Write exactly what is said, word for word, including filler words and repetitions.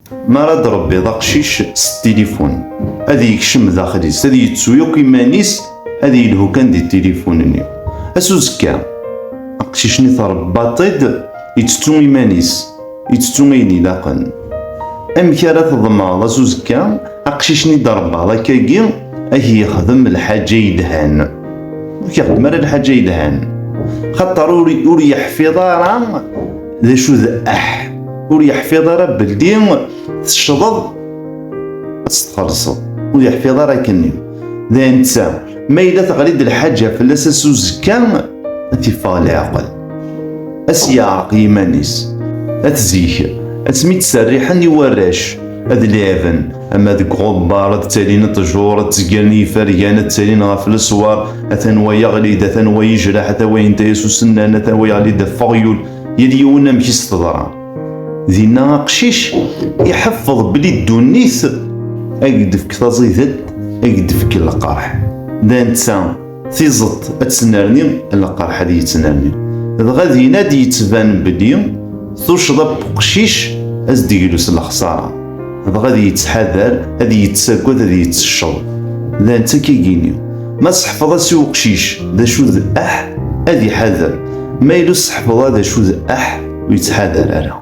Mi ara d-rebbiḍ aqcic s tilifun, ad yekcem daxel-is, ad yettu yakk iman-is, ad yelhu kan di tilifun-nni. Ass uzekka, aqcic-nni tṛebbaḍ-t-id, yettettu iman-is, yettettu ayen ilaqen. Amek ara tḍemɛeḍ ass uzekka aqcic-nni d-tṛebbaḍ akkagi ad k-yexdem lḥaǧa yelhan? Ur k-yexdem ara lḥaǧa yelhan, xaṭer ur, ur yeḥfiḍ ara d acu d aḥ. Ur yeḥfiḍ ara belli tecceḍeḍ ad tt-txellṣeḍ. Ur yeḥfiḍ ara akken-nni. D netta, ma yella teɣli-d lḥaǧa fell-as ass uzekka, ad t-iffeɣ leɛqel, ad s-yeɛreq yiman-is. At zik, asmi d-serriḥen i warrac ad leɛben, ama deg uɣebbar ad ttalin ṭṭjur, ad ttgren yifergan, ad ttalin ɣef leswar, atan wa yeɣli-d, atan wa yejreḥ, atan wa yenta-yas usennan, atan wa yeɣli-d ɣef uɣyul, yal yiwen amek i s-teḍra. Dinna aqcic iḥeffeḍ belli ddunit ad k-d-tefk taẓidet, ad k-d-tefk lqerḥ. D netta, tiẓeṭ ad tennerni, lqerḥ ad yettnerni. Dɣa dinna ad d-yettban belli tuccḍa n uqcic ad s-d-teglu s lexṣara. Dɣa ad yettḥadar, ad yettagad, ad yettecceḍ. D netta kagini. Ma seḥfeḍ-as i uqcic d acu d aḥ, ad iḥader. Ma yella ur seḥfeḍ ara d acu d aḥ, ur yettḥadar ara.